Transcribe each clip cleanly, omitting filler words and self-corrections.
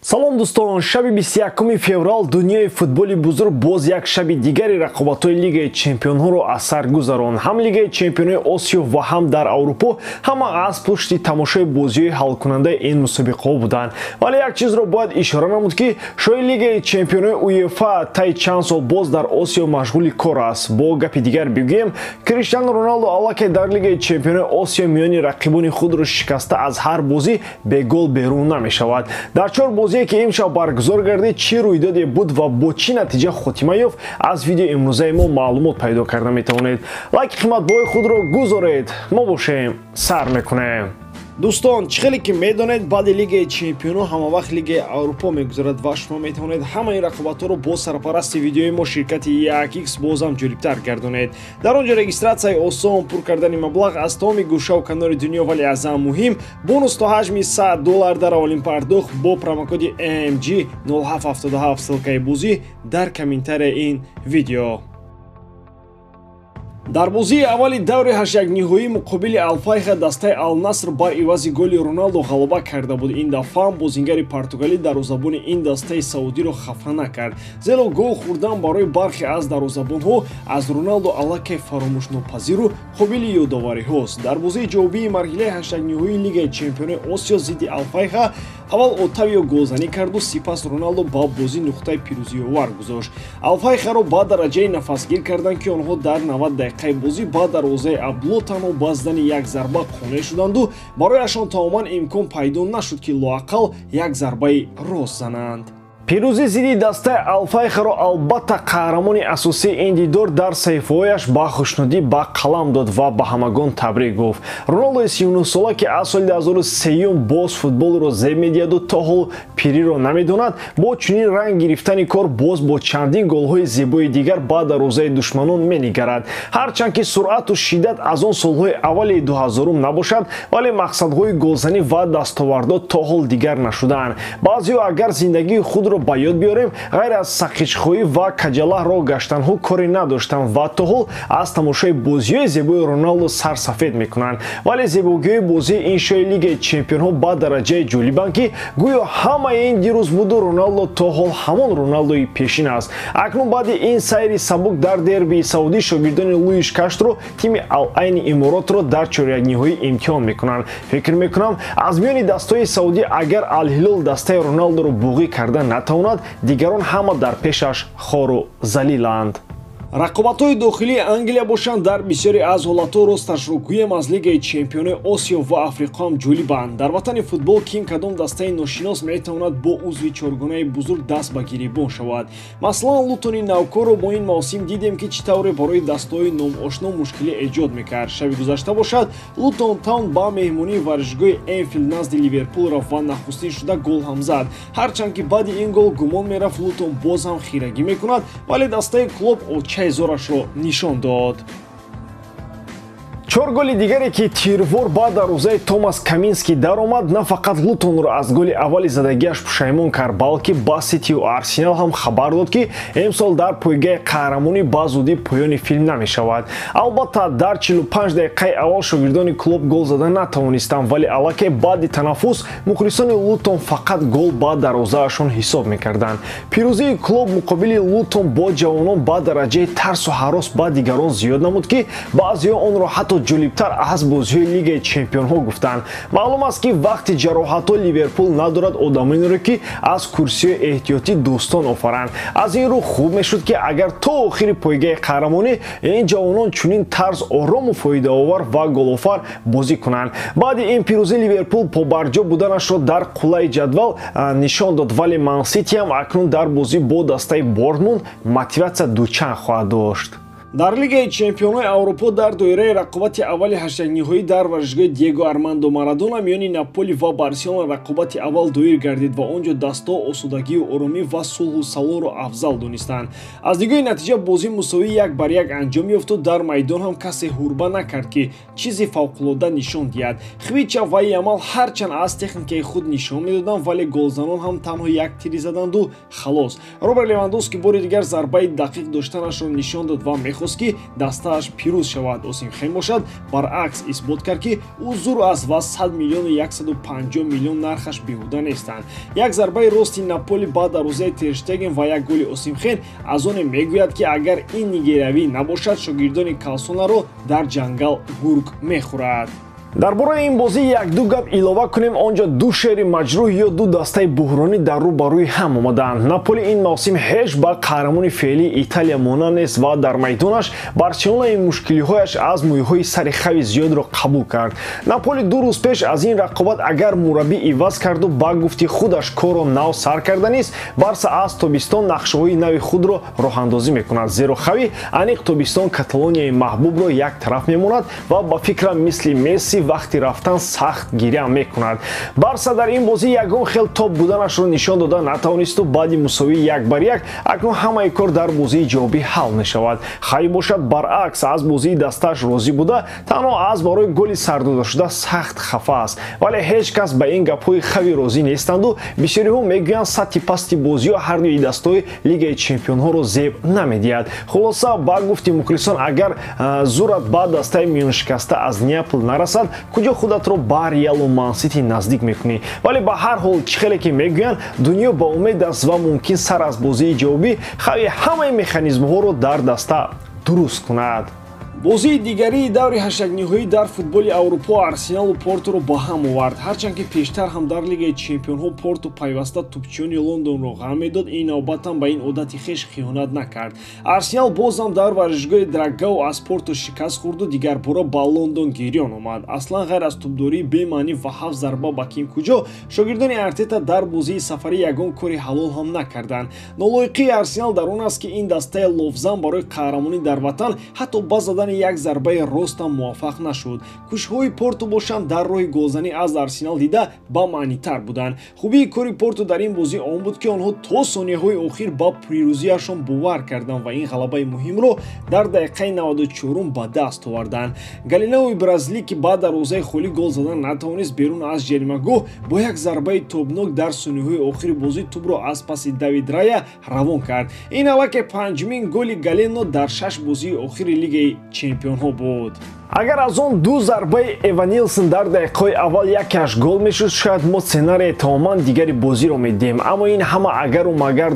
Салом, дӯстон. Шаби 21 феврал дунёи футболи бузург боз як шаби дигари рақобатҳои Лигаи чемпионҳоро аз сар гузаронд. Ҳам Лигаи чемпионҳои Осиё ва ҳам дар Аврупо ҳама аз пушти тамошои бозиҳои ҳалкунандаи ин мусобиқаҳо буданд. Вале як чизро бояд ишора намуд, ки шоҳи Лигаи чемпионҳои УЕФА таи чанд сол боз дар Осиё машғули кор аст. Бо гапи дигар бигӯем, Криштиану Роналдо аллакай дар Лигаи чемпионҳои Осиё миёни рақибони худро шикаста, аз ҳар бозӣ бегол берун намешавад. Дар чор бозие, ки имшаб баргузор гардид, чӣ рӯйдоде буд ва бо чӣ натиҷа хотима ёфт, аз видеои имрӯзаи мо маълумот пайдо карда метавонед. Лайки қиматбоҳои худро гузоред, мо бошем, сар мекунем. Дӯстон, чӣ хеле ки медонед, баъди Лигаи чемпионҳо ҳамавақт Лигаи Аврупо мегузарад ва шумо метавонед ҳамаи рақобатҳоро бо сарпарасти видеои мо, ширкати 1x, бозам ҷолибтар гардонед. Дар он ҷо регистратсияи осон, пур кардани маблағ аз тамоми гӯшаву канори дунё, вале аз ҳам муҳим, бонус то ҳаҷми 100 доллар дар аввалин пардохт бо промокоди MG 0777. Ссылкаи бозӣ дар комментарияи ин видео. Дар бозии аввали даври ҳаштякниҳоӣ муқобили Алфайха дастаи Алнаср бар ивази голи Роналдо ғалаба карда буд. Ин дафъа ҳам бозингари португалӣ дарвозабони ин дастаи саудиро хафа накард, зеро гол хӯрдан барои бархе аз дарвозабонҳо аз Роналдо аллакай фаромӯшнопазиру қобили ёдовариҳост. Дар бозии ҷавобии марҳилаи ҳаштякниҳоии Лигаи чемпионои Осиё зидди Алфайха аввал Отавио голзанӣ карду сипас Роналдо ба бозӣ нуқтаи пирӯзиовар гузошт. Алфайхаро ба дараҷаи нафасгир карданд, ки онҳо дар 90 дақиқаи бозӣ ба дарвозаи Абдулло танҳо ба задани як зарба қонеъ шуданду барояшон тамоман имкон пайдо нашуд, ки лоақал як зарбаи рост зананд. Пирӯзии зидди дастаи Алфайхаро албатта қаҳрамони асосии ин дидор дар саҳифаҳояш ба хушнудӣ ба қалам дод ва ба ҳамагон табрик гуфт. Роналдои 39сола, ки аз соли 2003 боз футболро зеб медиҳаду то ҳол пириро намедонад, бо чунин ранг гирифтани кор боз бо чандин голҳои зебои дигар ба дарвозаи душманон менигарад. Ҳарчанд ки суръату шиддат аз он солҳои аввали 2000 набошад, вале мақсадҳои голзанӣ ва дастовардҳо то ҳол дигар нашудаанд. Баъзеҳо, агар зиндагии худро ба ёд биёрем, ғайр аз сақичхоҳӣ ва каҷалаҳ роҳ гаштанҳо коре надоштанд ва то ҳол аз тамошои бозиҳои зебои Роналдо сарсафед мекунанд. Вале зебогиҳои бозии ин шоҳи Лигаи чемпионҳо ба дараҷаи ҷолибанд, ки гӯё ҳамаи ин дирӯз буду Роналдо то ҳол ҳамон Роналдои пешин аст. Акнун баъди ин сайри сабук дар дербии саудӣ шогирдони Луиш Каштро тими Ал-Айни Иморотро дар чорякниҳоӣ имтиҳон мекунанд. Фикр мекунам, аз миёни дастҳои саудӣ агар Алҳилол дастаи Роналдоро буғӣ карда натавонад, дигарон ҳама дар пешаш хору залиланд. Рақобатҳои дохилии Англия бошанд, дар бисёре аз ҳолатҳо, росташро гӯем, аз Лигаи чемпионои Осиё ва Африқо ҳам ҷолибанд. Дар ватани футбол ким кадом дастаи ношинос метавонад бо узви чоргонаи бузург даст ба гиребон шавад? Масалан, Лутони навкорро бо ин мавсим дидем, ки чӣ тавре барои дастаҳои номошно мушкилӣ эҷод мекард. Шаби гузашта бошад, Лутон Таун ба меҳмонии варзишгоҳи Энфилд назди Ливерпул рафт ва нахустин шуда гол ҳам зад. Ҳарчанд ки баъди ин гол гумон мерафт, Лутон боз ҳам хирагӣ мекунад, вале дастаи Клоп очаи зорашро нишон дод. Чор голи дигаре, ки тирвор ба дарвозаи Томас Каминский даромад, на фақат Лутонро аз голи аввали задагиаш пушаймон кард, балки ба Ситию Арсенал ҳам хабар дод, ки имсол дар пойгаи қаҳрамонӣ ба зудӣ поёни филм намешавад. Албатта, дар 45 дақиқаи аввал шогирдони Клуб гол зада натавонистанд, вале аллакай баъди танаффус мухлисони Лутон фақат гол ба дарвозаашон ҳисоб мекарданд. Пирӯзии Клуб муқобили Лутон бо ҷавонон ба дараҷаи тарсу ҳарос ба дигарон зиёд намуд, ки баъзеҳо онро ҳатто ҷолибтар аз бозиҳои Лигаи чемпионҳо гуфтанд. Маълум аст, ки вақти ҷароҳатҳо Ливерпул надорад одамонеро, ки аз курсиҳои эҳтиётӣ дӯстон офаранд. Аз ин рӯ хуб мешуд, ки агар то охири пойгаи қаҳрамонӣ ин ҷавонон чунин тарз орому фоидаовар ва голофар бозӣ кунанд. Баъди ин пирӯзӣ Ливерпул побарҷо буданашро дар қуллаи ҷадвал нишон дод, вале Манситиам акнун дар бозӣ бо дастаи Бортмунд мотиватсия дучанд хоҳад дошт. Дар Лигаи чемпионҳои Аврупо дар доираи рақобати аввали ҳаштякниҳоӣ дар варзишгоҳи Диего Армандо Марадона миёни Наполи ва Барселона рақобати аввал доир гардид ва он ҷо дастҳо осудагию оромӣ ва сулҳу салоҳро афзал донистанд. Аз нигоҳи натиҷа бозӣ мусовӣ 1-1 анҷом ёфту дар майдон ҳам касе ҳурба накард, ки чизи фавқулода нишон диҳад. Хвича ва Ямал ҳарчанд аз техникаи худ нишон медоданд, вале голзанон ҳам танҳо як тири заданду халос. Роберт Левандовски бори дигар зарбаи дақиқ доштанашро нишон дод ва мехост мехост, ки дастааш пирӯз шавад. Осимхен бошад, баръакс исбот кард, ки ӯ зур аст ва 100 миллиону 150 миллион нархаш беҳуда нестанд. Як зарбаи рости Наполи ба дарвозаи Терштеген ва як голи Осимхен аз оне мегӯяд, ки агар ин нигериявӣ набошад, шогирдони Калсонаро дар ҷангал гург мехӯрад. Дар бораи ин бозӣ як-ду гап илова кунем. Он ҷо ду шери маҷрӯҳ ё ду дастаи буҳронӣ дар рӯ ба рӯи ҳам омаданд. Наполи ин мавсим ҳеҷ ба қаҳрамони феълии Италия монанд нест ва дар майдонаш Барселонаи мушкилиҳояш аз мӯйҳои сари Хави зиёдро қабул кард. Наполи 2 рӯз пеш аз ин рақобат агар мураббӣ иваз карду ба гуфти худаш корро нав сар карда нест, Барса аз тобистон нақшаҳои нави худро роҳандозӣ мекунад, зеро Хави аниқ тобистон Каталонияи маҳбубро як тараф мемонад ва ба фикрам мисли Месси вақти рафтан сахт гиря мекунад. Барса дар ин бозӣ ягон хел топ буданашро нишон дода натавонисту баъди мусовии 1-1 акнун ҳамаи кор дар бозии ҷавобӣ ҳал мешавад. Хави бошад, баръакс аз бозии дастааш розӣ буда, танҳо аз барои голи сардодашуда сахт хафа аст. Вале ҳеҷ кас ба ин гапҳои Хави розӣ нестанду бисёриҳо мегӯянд, сатҳи пасти бозиҳо ҳар дуи дастаҳои Лигаи чемпионҳоро зеб намедиҳад. Хулоса, ба гуфти мухлисон, агар зурат ба дастаи миёншикаста аз Неапл нарасад, куҷо худатро ба Реалу Мансити наздик мекунӣ? Вале ба ҳар ҳол, чӣ хеле ки мегӯянд, дунё ба умед аст ва мумкин сар аз бозии ҷавобӣ Хави ҳамаи механизмҳоро дар даста дуруст кунад. Бозии дигарии даври ҳаштякниҳоӣ дар футболи Аврупо Арсеналу Порторо ба ҳам овард. Ҳарчанд ки пештар ҳам дар Лигаи чемпионҳо Порту пайваста тӯпчиёни Лондонро ғам медод, ин навбат ҳам ба ин одати хеш хиёнат накард. Арсенал боз ҳам дар варзишгоҳи Драгау аз Порту шикаст хӯрду дигарбора ба Лондон гирён омад. Аслан ғайр аз тӯбдории бемаънӣ ва 7 зарба ба ким куҷо, шогирдони Артета дар бозии сафарӣ ягон кори ҳалол ҳам накарданд. Нолоиқии Арсенал дар он аст, ки ин дастаи ловзан барои қаҳрамонӣ дар ватан ҳатто ба задани як зарбаи ростам муваффақ нашуд. Кӯшишҳои Порту бошанд дар роҳи голзанӣ аз Арсенал дида ба маънитар буданд. Хубии кори Порту дар ин бозӣ он буд, ки онҳо то сонияҳои охир ба пирӯзиашон бовар карданд ва ин ғалабаи муҳимро дар дақиқаи 94 ба даст оварданд. Галинаои бразилӣ, ки ба дарвозаи холӣ гол задан натавонист, берун аз ҷаримагоҳ бо як зарбаи тобнок дар сонияҳои охири бозӣ тӯбро аз паси Давид Рая равон кард. Ин аллакай панҷумин голи Галено дар 6 бозии охири Лигаи чемпионҳо буд. Агар аз он ду зарбаи Эванилсон дар дақиқаҳои аввал якеаш гол мешуд, шояд мо сценарияи тамоман дигари бозиро медиҳем. Аммо ин ҳама агару магар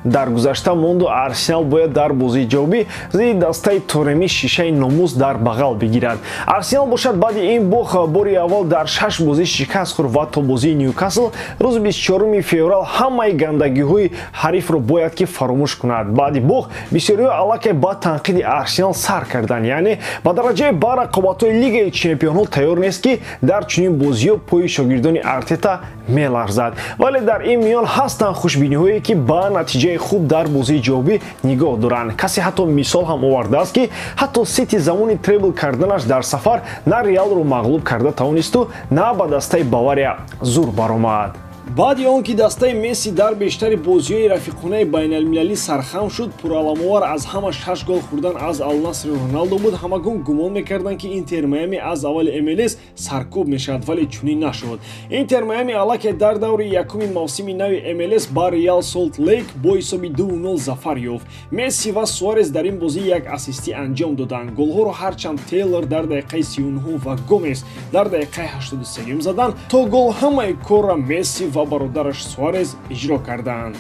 дар гузашта монду Арсенал бояд дар бозии ҷавобӣ зидди дастаи Тореми шишаи номус дар бағал бигирад. Арсенал бошад, баъди ин бох бори аввал дар 6 бозӣ шикаст хӯрд ва то бозии Ньюкасл рӯзи 24 феврал ҳамаи гандагиҳои ҳарифро бояд ки фаромӯш кунад. Баъди бох бисёриҳо аллакай ба танқиди Арсенал сар карданд, яъне ба дараҷаи ба рақобатҳои Лигаи чемпионҳо тайёр нест, ки дар чунин бозиҳо пои шогирдони Артета меларзад. Вале дар ин миён ҳастанд хушбиниҳое, ки ба натиҷаи хуб дар бозии ҷавобӣ нигоҳ доранд. Касе ҳатто мисол ҳам овардааст, ки ҳатто Сити замони требл карданаш дар сафар на Реалро мағлуб карда тавонисту на ба дастаи Бавария зур баромад. Баъди он ки дастаи Месси дар бештари бозиҳои рафиқонаи байналмилалӣ сархам шуд, пураламовар аз ҳама 6 гол хӯрдан аз Алнасри Роналдо буд. Ҳамагон гумон мекарданд, ки Интер Майами аз аввали МЛС саркӯб мешавад, вале чунин нашуд. Интер Майами аллакай дар даври якуми мавсими нави МЛС ба Реал Солт Лейк бо ҳисоби 2-0 зафар ёфт. Месси ва Суарес дар ин бозӣ як ассистӣ анҷом доданд. Голҳоро ҳарчанд Тейлор дар дақиқаи 39 ва Гомес дар дақиқаи 83 заданд, то гол ҳамаи корро Месси ва бародараш Суарес иҷро карданд.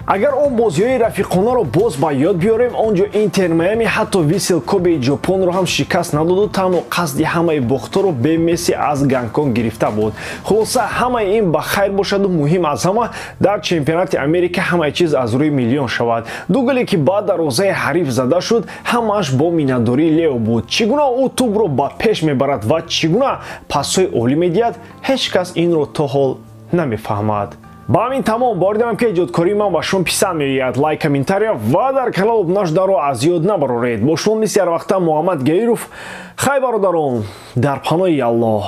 Агар он бозиҳои рафиқонаро боз ба ёд биёрем, он ҷо Интер Майами ҳатто Висел Кобеи Ҷопонро ҳам шикаст надоду танҳо қасди ҳамаи бохтҳоро бе Месси аз Гонконг гирифта буд. Хулоса, ҳамаи ин ба хайр бошаду муҳим аз ҳама дар чемпионати Америка ҳамаи чиз аз рӯи миллион шавад. Ду голе ки ба дарвозаи ҳариф зада шуд, ҳамааш бо миннатдории Лео буд. Чӣ гуна ӯ тӯбро ба пеш мебарад ва чӣ гуна пасҳои олӣ медиҳад, ҳеҷ кас инро то ҳол намефаҳмад. Ба ҳамин тамом. Бовар дорам, ки эҷодкории ман ба шумо писанд меояд. Лайк, комментария ва дар канал обуна шуданро аз ёд набароред. Бо шумо мисли ҳар вақта Муҳаммад Гаиров. Хай, бародарон, дар паноҳи Аллоҳ.